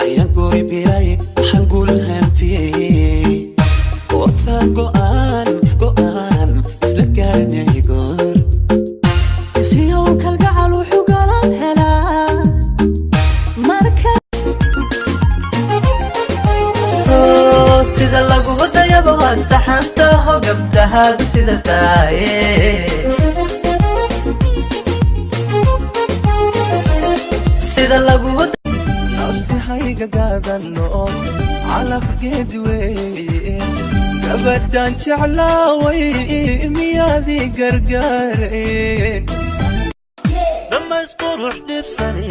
Ayaan guri biray, waxaan guulhantiyey. Goortaan go'aan, go'aan isla gaarnay goor. Siyow kalgacal wuxuu galan helaa marka Sida lagu dayabo waad saxantaho, gabdhahaadu sida taaye. Sida lagu Nafsi hayga gaadano, calaf geed weeye. Gabadhaan jeclaaway miyaadii gargaareen? Dhammays qurux dhibsane,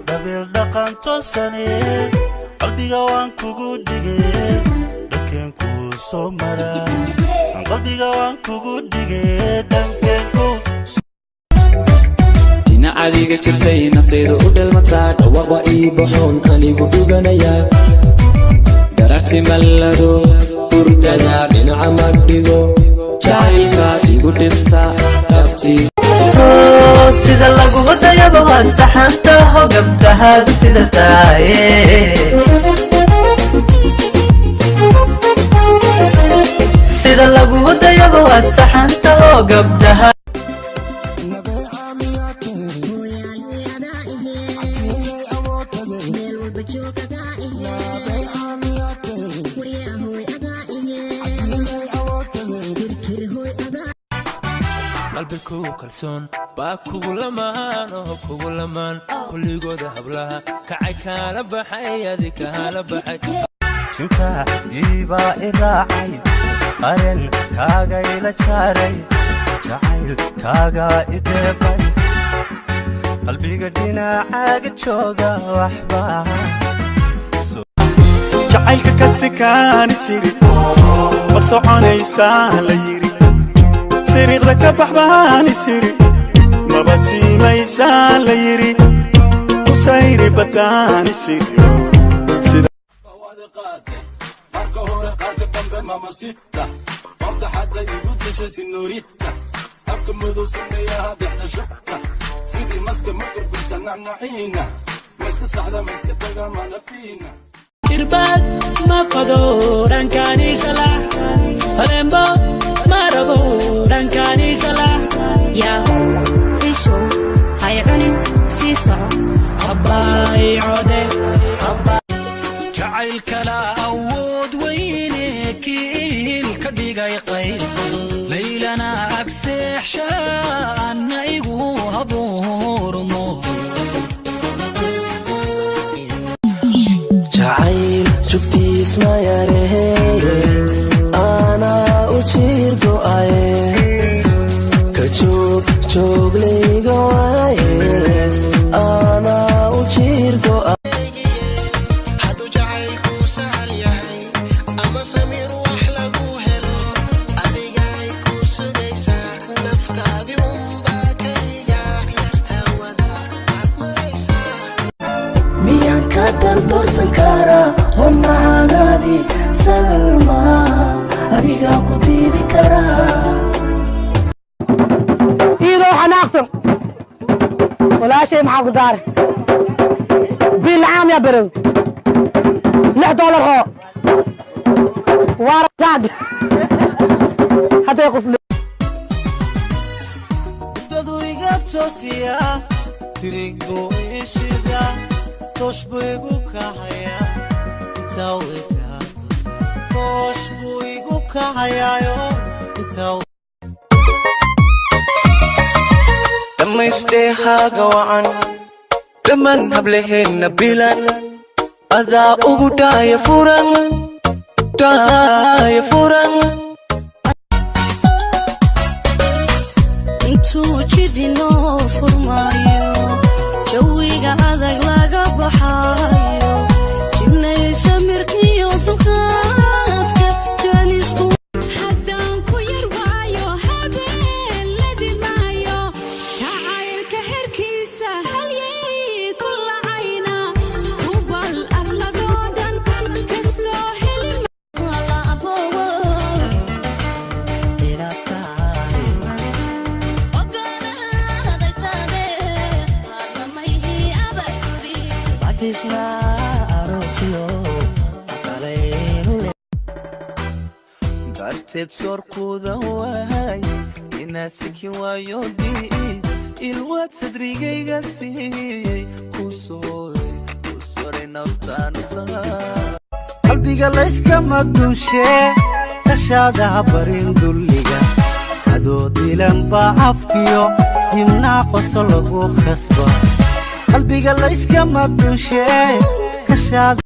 dhabiil dhaqan toosane, qalbiga waan kugu dhige, dhankeen kuu soo mara. Qalbiga waan kugu dhige, dhankeen kuu. Dhinacadiga jirtay naftayda u dhalmataa. Dhawaqa ii baxoon anigu dhuganayaa. Dararti mallado hurdada. Dhinaca ma dhigo. Jacaylka igu dhibta dhabtii. Sida lagu dayabo waad saxantaho, gabdhahaadu sida taaye. Sida lagu dayabo waad saxantaho, gabdhaha. Qalbiku kalsoon baa kugu lamaan oo kugu lamaan, kulligooda hablaha kacay kaala baxay, adi kaala baxay. Jinka iibaa i raacay, qaren kaaga ila jaaray, jacayl kaaga i deeqay, qalbiga dhinacaaga jooga waxbaa. Jacaylka ka sikaani siri ma soconaysaa la yidhi, siriiqda ka baxbaani siri maba siimaysaa la yidhi, usayri badaani siriyo sida. Marka hore qaarka dambe mamasita horta xadda igu dishay señorita, afka madow sameeyaha dhexda shubta sidii maska ma gurgurta nacnaciina ma iska saxda ma iska taga manafiina. Irbad ma qado dhankanisala, halembo ma rabo dhankanisala. Yaahu ishow hay cunin, sii soco. Abbaay code. Jacaylkala awood weyne kiil ka dhigay qays laylana agseexshaana igu habuurmo. Jacayl jugtiis ma yareeye, anaa u jiir go'aye, ka joog jooglayga waaye, anaa u jiir go'aye. Hadduu jacaylku sahal yahay ama samir wax lagu helo, adigay ku sugaysaa naftaadi unbaa keliga yarta wada aad maraysaa. Miyaan ka daldoorsan karaa homacaanaadi Salma? Adigaa ku diidi karaa? Iyadoo xanaaqsan walaashay, maxaa ku saaray? Biil la'aan yaa berow $6 oo waara saad hadday qusli. Dadu iga toosiyaa, tirig buu ii shidaa, toosh buu igu kahayaa, intaa way kaa tusaa, toosh buu igu kahayaayo intaa. Dhammaysdheehaaga wacan dhammaan hablaheenna bilan, adaa ugu dhaaya furan, dhaaya furan. Intuu jidinoo furmaayo, jawiga adag laga baxaayo, jibnaysa mirkiyo dulqaadka jaanisku. Haddaan ku yar waayo habeen ladi maayo, jacaylka herkiisa halyey ku lacayna hubal arladoo dhan ka soo heli. Inaad tahay Aroosyo aqalaynu. Darteed soorquuda waay inaasiki waayo diid ilwaad sadrigayga siiyey kusoray naftaanusaa. Qalbiga layskama dunshee, kashaada ha barin dulliga. Adoo dilan baa afkiyo himnaa qoso lagu khasba. Qalbiga layskama dunshee, kashaada.